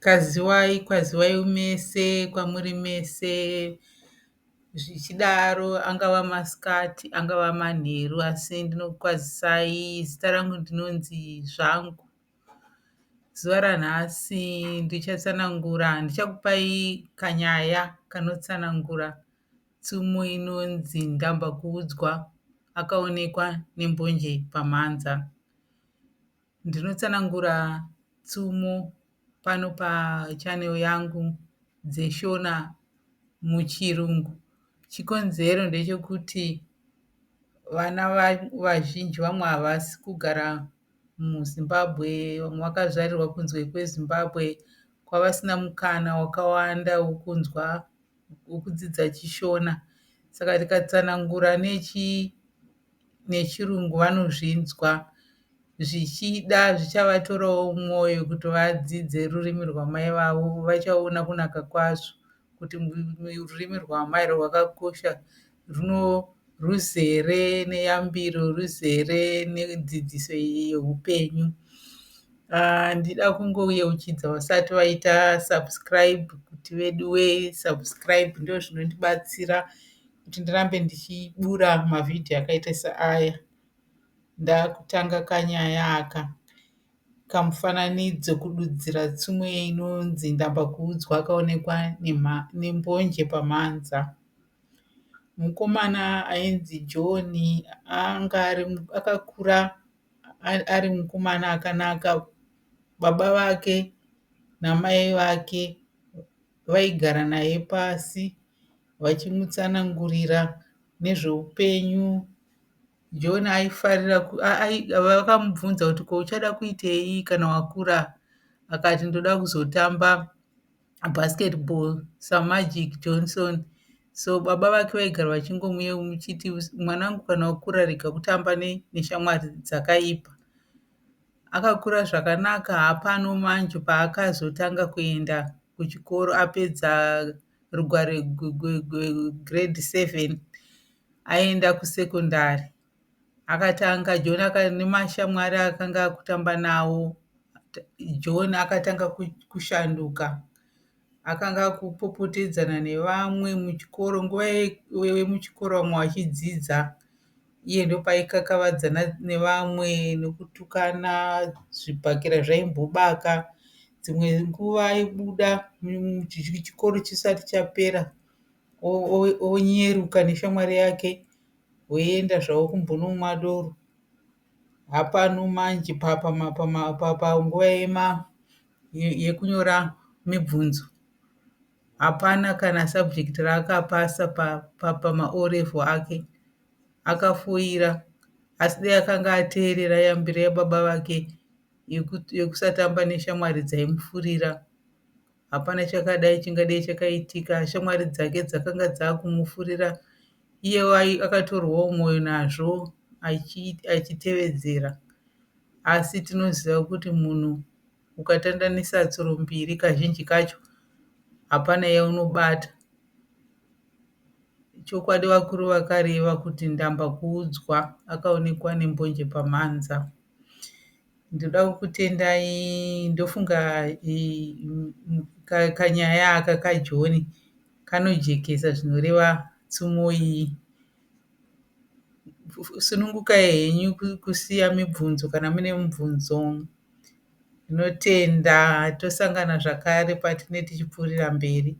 Kwaziwai kwaziwai mese kwamuri mese zvichidaro angava masikati angava manheru asi ndinokukwazisai. Zita rangu ndinonzi Zvangu. Zuva ranhasi ndichatsanangura ndichakupai kanyaya kanotsanangura tsumo inonzi ndamba kuudzwa akaonekwa nembonje pamhanza. Ndinotsanangura tsumo pano pachanero yangu dzeShona muchirungu. Chikonzero ndechekuti vana vazhinji vamwe havasi kugara muZimbabwe vamwe vakazvarirwa kunze kweZimbabwe kwavasina mukana wakawanda wekunzwa wekudzidza chiShona. Saka tikatsanangura nechirungu vanozvinzwa. Zvichida zvichavatorawo mwoyo kuti vadzidze rurimi rwamai vavo. Vachaona kunaka kwazvo kuti rurimi rwamai rwakakosha ruzere neyambiro ruzere nedzidziso yeupenyu. Ndinoda kungoyeuchidza vasati vaita subscribe kuti veduwee subscribe ndozvinondibatsira kuti ndirambe ndichibura mavhidhiyo akaita seaya. Ndakutanga kanyaya aka kamufananidzo kududzira tsumo inonzi ndamba kuudzwa akaonekwa nembonje pamhanza. Mukomana ainzi John akakura ari mukomana akanaka. Baba vake namai vake vaigara naye pasi vachimutsanangurira nezveupenyu. John aifarira vakamubvunza kuti ko uchada kuitei kana wakura akati ndoda kuzotamba bhasiketi bho saMagic Johnson. So baba vake vaigara vachingomuyeuchiti mwanangu kana wakura rega kutamba neshamwari dzakaipa. Akakura zvakanaka hapano manje paakazotanga kuenda kuchikoro apedza rugwaro giredhi 7 aenda kusekondari. Akatanga John nemashamwari aakanga akutamba nawo John akatanga kushanduka. Akanga akupopotedzana nevamwe muchikoro. Nguva yemuchikoro vamwe vachidzidza iye ndopaikakavadzana nevamwe nekutukana zvibhakera zvaimbobaka. Dzimwe nguva aibuda chikoro chisati chapera onyeruka neshamwari yake voenda zvavo kumbonomwa doro. Hapano manje panguva yekunyora mibvunzo hapana kana sabhujekiti raakapasa pamaorevho ake. Akafoira asi dai akanga ateerera yambiro yababa vake yekusatamba neshamwari dzaimufurira hapana chakadai chingadai chakaitika. Shamwari dzake dzakanga dzakumufurira iyewo akatorwawo mwoyo nazvo achitevedzera. Asi tinoziva kuti munhu ukatandanisa tsuro mbiri kazhinji kacho hapana yaunobata. Chokwadi vakuru vakareva kuti ndamba kuudzwa akaonekwa nembonje pamhanza. Ndoda kukutendai ndofunga kanyaya aka kaJohn kanojekesa zvinoreva tsumo iyi. Sunungukai henyu kusiya mibvunzo kana mune mibvunzo. Ndinotenda tosangana zvakare patinenge tichipfuurira mberi.